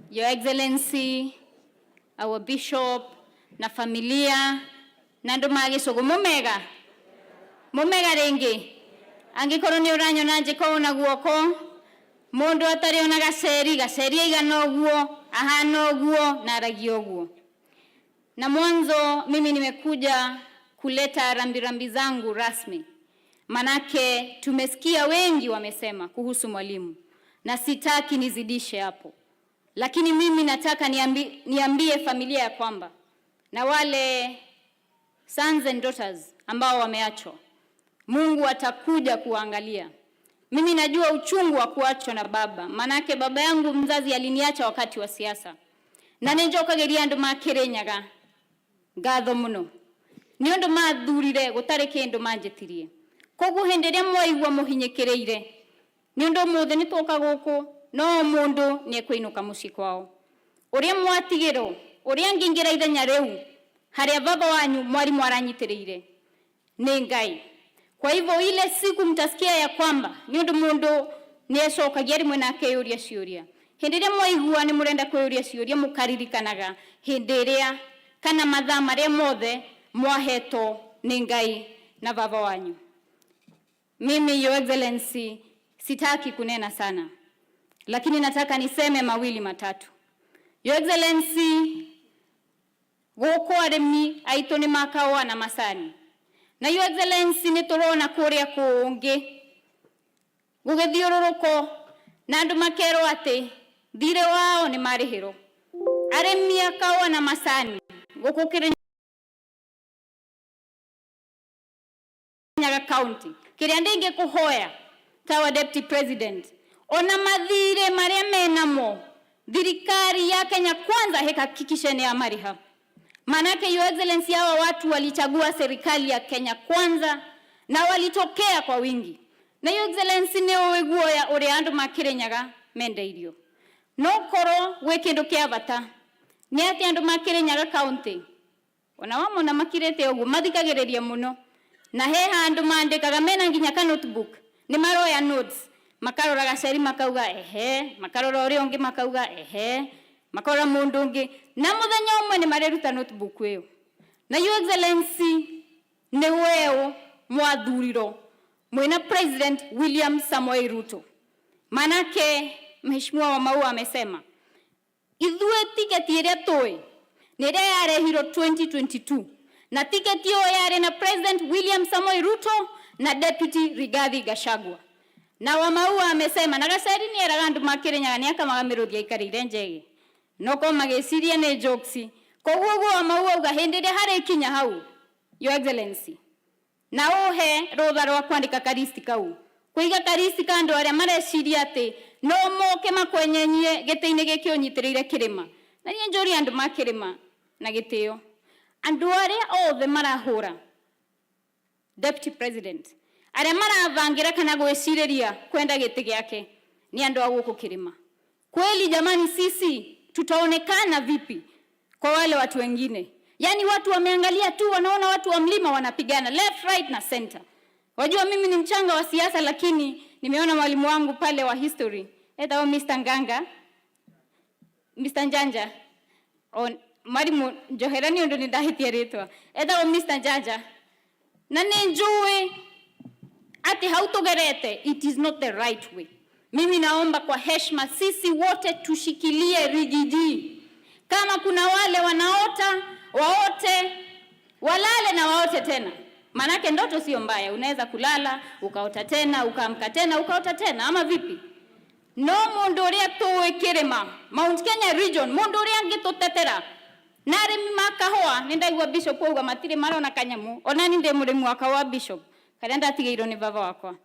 Your Excellency, our Bishop na familia na andu ma Gicugu, mumega mumega ringi. Angikorwo ni uranyona njika na guoko mundu atari ona gaceri gaceri aigana uguo, ahana uguo na aragia uguo. Na mwanzo mimi nimekuja kuleta rambirambi zangu rasmi, manake tumesikia wengi wamesema kuhusu mwalimu na sitaki nizidishe hapo, lakini mimi nataka niambie familia ya kwamba na wale sons and daughters ambao wameachwa, Mungu atakuja kuangalia. Mimi najua uchungu wa kuachwa na baba, manake baba yangu mzazi aliniacha wakati wa siasa, na ninjokagiria andu ma Kirinyaga ngatho muno ni undu mathurire gutari kindu manjitirie. Koguo hindi iria mwaigua muhinyikiriire ni undu umuthi ni twoka guku, no mundu ni ekuinuka mucii kwao uria mwatigirwo, uria ngingira ithenya riu haria baba wanyu mwarimu aranyitiriire ni Ngai. Kwa hivyo ile siku mtasikia ya kwamba ni undu mundu ni ecokagia rimwe na akeyuria ciuria, hindi iria mwaigua ni murenda kwiyuria ciuria, mukaririkanaga hindi iria kana mathaa maria mothe mwahetwo ni Ngai na baba wanyu. Mimi, Your Excellency, sitaki kunena sana, lakini nataka niseme mawili matatu. Your Excellency, guku arimi aitu ni makawa na macani, na Your Excellency ni turona kuria kungi gugithiururuko na andu makerwo ati thire wao ni marihirwo. Arimi a kawa na macani guku Kirinyaga County, kiria ndingikuhoya tawa Deputy President, ona mathire maria menamo, thirikari ya Kenya Kwanza hekakikishe ni amariha. Manake, Your Excellency, hawa watu walichagua serikali ya Kenya Kwanza na walitokea kwa wingi. Na Your Excellency, ni uĩ guoya uria andu ma Kirinyaga mendeirio, no korwo gwi kindu kia bata ni ati andu ma Kirinyaga County ona wamona makirite uguo mathikagiriria muno, na he handu mandikaga mena nginya ka notebook, ni maroya notes, makarora gaceri makauga ehe, makarora uria ungi makauga ehe, makarora mundu ungi, na muthenya umwe ni mareruta notebook iyo. Na Your Excellency, ni weo mwathurirwo mwina President William Samoei Ruto, manake Mheshimiwa Wamaua amesema ithuĩ tiketi ĩrĩa tũĩ nĩ ĩrĩa yarehirwo 2022, na tiketi ĩyo yarĩ na President William Samoei Ruto na Deputy Rigathi Gachagua. Na Wamaua amesema na Gaceri nĩ eraga andũ ma Kirinyaga nĩ akamaga mĩrũthi aikarĩire njege, no ko magĩciria nĩ jokes. Koguo ũguo Wamaua auga, hĩndĩ ĩrĩa harĩkinya hau, Your Excellency, na uhe rũtha rwa kwandĩka karisti kau, kũiga karisti ka andũ arĩa mareciria atĩ no moke makwenyenyie gĩtĩ-inĩ gĩkĩ ũnyitĩrĩire kĩrĩma. Na niĩ njũrie andũ ma kĩrĩma na gĩtĩo, andũ arĩa othe marahũra Deputy President, arĩa marabangira kana gwĩcirĩria kwenda gĩtĩ gĩake, nĩ andũ a gũkũ kĩrĩma. Kweli jamani, sisi tutaonekana vipi kwa wale watu wengine? Yaani watu wameangalia tu, wanaona watu wa mlima wanapigana left, right na center. Wajua mimi ni mchanga wa siasa, lakini nimeona mwalimu wangu pale wa history etagwo Mr. Nganga, Mr. Njanja on mwalimu njohera ni undu ni ndahitia ritwa, etagwo Mr. Njanja, na nĩ njũĩ ati hau tugerete it is not the right way. Mimi naomba kwa heshima sisi wote tushikilie Riggy G. Kama kuna wale wanaota waote, walale na waote tena, manake ndoto sio mbaya. Unaweza kulala ukaota tena, ukaamka tena, ukaota tena, ama vipi? No mundu uria tuwi kirima Mount Kenya region, mundu uria angitutetera na arimi ma kahũa, ni ndaigua Bishop auga matire marona kanyamu. Ona ni ndi murimi wa kahũa, Bishop, karia ndatigeirwo ni baba wakwa,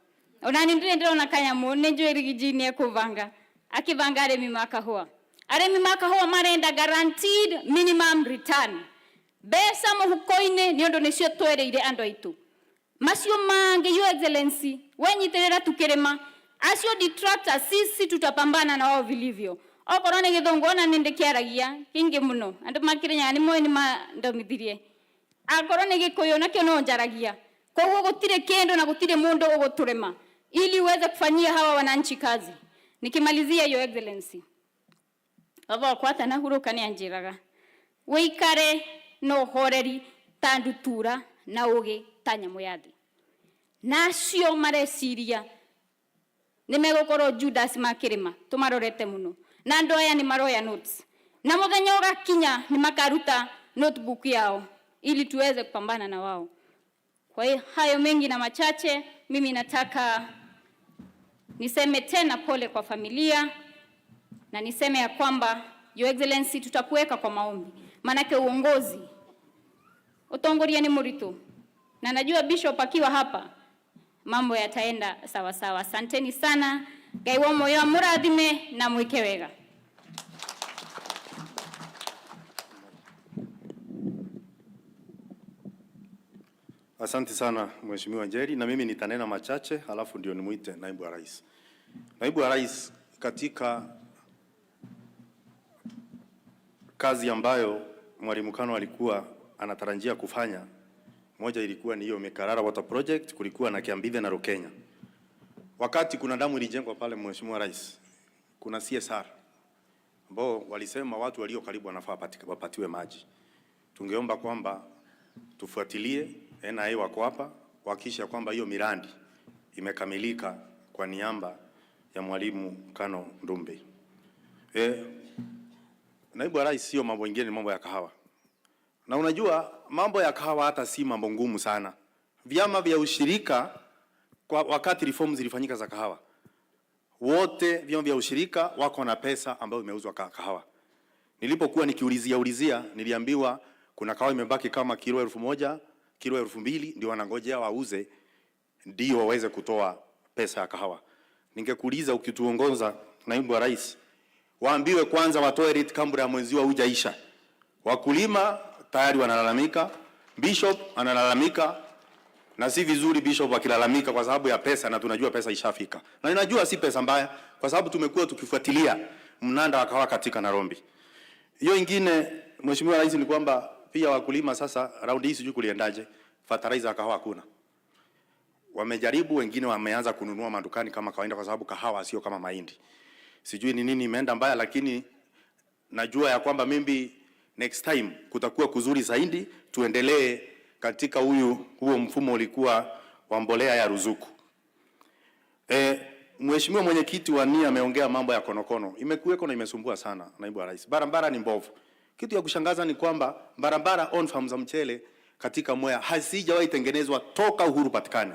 ona ni ndire ndirona kanyamu. Ni njui Riggy G ni ekubanga akibanga arimi ma kahũa. Arimi ma kahũa marenda guaranteed minimum return, mbeca mũhuko-inĩ, nĩ ũndũ nĩcio twereire andũ aitũ. Macio mangĩ, Your Excellency, wenyitĩrĩra tukĩrĩma acio detractors, sisi tutapambana na wao vilivyo. Okorwo nĩ gĩthũngũ, ona nĩ ndĩkĩaragia kĩingĩ mũno, andũ makĩrĩnyaga nĩ moĩ nĩ mandomithirie. Akorwo nĩ gĩkũyũ, nakĩo no njaragia. Koguo gũtirĩ kĩndũ na gũtirĩ mũndũ ũgũtũrema ili uweze kufanyia hawa wananchi kazi. Nikimalizia, Your Excellency, Baba wakwa atanahuruka ni anjiraga wikare na uhoreri ta ndutura na ugi ta nyamu ya thi. Na acio mareciria ni megukorwo Judas makirima tumarorete muno, na andu aya ni maroya notes, na muthenya ugakinya ni makaruta notebook yao ili tuweze kupambana na wao. Kwa hiyo hayo mengi na machache, mimi nataka niseme tena pole kwa familia na niseme ya kwamba Your Excellency, tutakuweka kwa maombi, maanake uongozi utongoria ni muritu, na najua Bishop akiwa hapa mambo yataenda sawa sawa. Asanteni sana. Ngai wa moyo amurathime na mwike wega. Asante sana Mheshimiwa Njeri, na mimi nitanena machache halafu ndio nimuite naibu wa rais. Naibu wa rais, katika kazi ambayo Mwalimu Kano alikuwa anatarajia kufanya, moja ilikuwa ni hiyo Mekarara Water Project, kulikuwa na Kiambithe na Rukenya. Wakati kuna damu ilijengwa pale, Mheshimiwa Rais, kuna CSR ambao walisema watu walio karibu wanafaa wapatiwe maji. Tungeomba kwamba tufuatilie, NIA wako hapa, kuhakikisha kwamba hiyo miradi imekamilika kwa niaba ya Mwalimu Kano Ndumbi. Naibu wa Rais, sio mambo mengine, ni mambo ya kahawa. Na unajua mambo ya kahawa hata si mambo ngumu sana. Vyama vya ushirika kwa wakati reforms zilifanyika za kahawa, wote vyama vya ushirika wako na pesa ambayo imeuzwa kahawa. Nilipokuwa nikiulizia ulizia, niliambiwa kuna kahawa imebaki kama kilo 1000, kilo 2000, ndio wanangojea wauze ndio waweze kutoa pesa ya kahawa. Ningekuuliza ukituongoza, naibu wa rais, waambiwe kwanza watoe rate kabla ya mwezi hujaisha. Wakulima tayari wanalalamika, Bishop analalamika, na si vizuri Bishop akilalamika kwa sababu ya pesa, na tunajua pesa ishafika, na ninajua si pesa mbaya, kwa sababu tumekuwa tukifuatilia mnanda wa kahawa katika Nairobi. Hiyo ingine, Mheshimiwa Rais, ni kwamba pia wakulima sasa raundi hii sijui kuliendaje, fertilizer ya kahawa hakuna. Wamejaribu, wengine wameanza kununua madukani kama kawaida, kwa sababu kahawa sio kama mahindi. Sijui ni nini imeenda mbaya, lakini najua ya kwamba maybe next time kutakuwa kuzuri zaidi. Tuendelee katika huo mfumo ulikuwa wa mbolea ya ruzuku. Mheshimiwa mwenyekiti wa NIA ameongea mambo ya konokono. Imekuweko na imesumbua sana, naibu wa rais. Barabara ni mbovu. Kitu ya kushangaza ni kwamba barabara on farm za mchele katika Mwea hazijawahi tengenezwa toka uhuru patikane.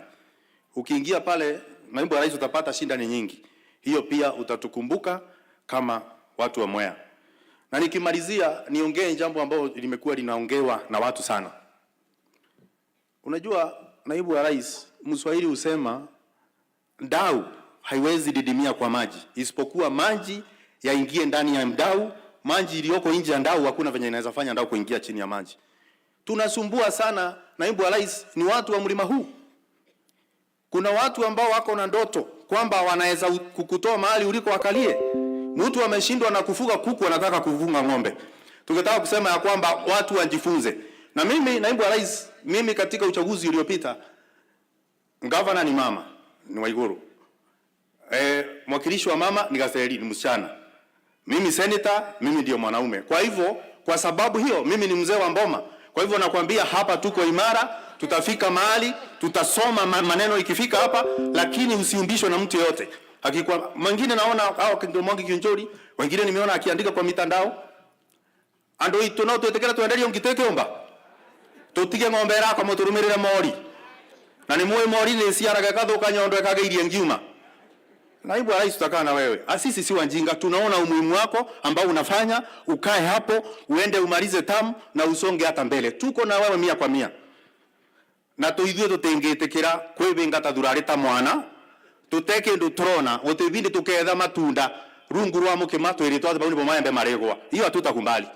Ukiingia pale, naibu wa rais, utapata shinda ni nyingi. Hiyo pia utatukumbuka kama watu wa Mwea. Na nikimalizia niongee jambo ambalo limekuwa linaongewa na watu sana. Unajua naibu wa rais, Mswahili husema ndau haiwezi didimia kwa maji, isipokuwa maji yaingie ndani ya mdau. Maji iliyoko nje ya ndau hakuna venye inaweza fanya ndau kuingia chini ya maji. Tunasumbua sana, naibu wa rais, ni watu wa mlima huu. Kuna watu ambao wako na ndoto kwamba wanaweza kukutoa mahali uliko wakalie. Mtu ameshindwa na kufuga kuku anataka kufunga ng'ombe. Tungetaka kusema ya kwamba watu wajifunze. Na mimi naibu wa rais, mimi katika uchaguzi uliopita gavana ni mama, ni Waiguru. Mwakilishi wa mama ni Gaseri, ni msichana. Mimi senator, mimi ndio mwanaume. Kwa hivyo, kwa sababu hiyo mimi ni mzee wa mboma. Kwa hivyo nakwambia hapa tuko imara, tutafika mahali, tutasoma maneno ikifika hapa, lakini usiumbishwe na mtu yeyote. Akikuwa mwingine naona hao ndio Mwangi Kiunjuri, wengine nimeona akiandika kwa mitandao. Andu itu no twetekera twenderio ngiteke omba. Tutige ng'ombe rakwa muturumirire mori. Na ni muwe mori ni ciaraga gathuka nyondo ekageirie ngiuma. Naibu wa rais, tutakaa na wewe. Asisi si wajinga, tunaona umuhimu wako ambao unafanya, ukae hapo, uende umalize tamu na usonge hata mbele. Tuko na wewe 100%. Na tuithuĩ tũtingĩtĩkĩra kwĩbinga ta thurarĩ ta mwana, tute kindu turona gutibindi tuketha matunda rungu rwa mukima twiri twa bau nibo maembe marigwa. Hiyo hatutakumbali.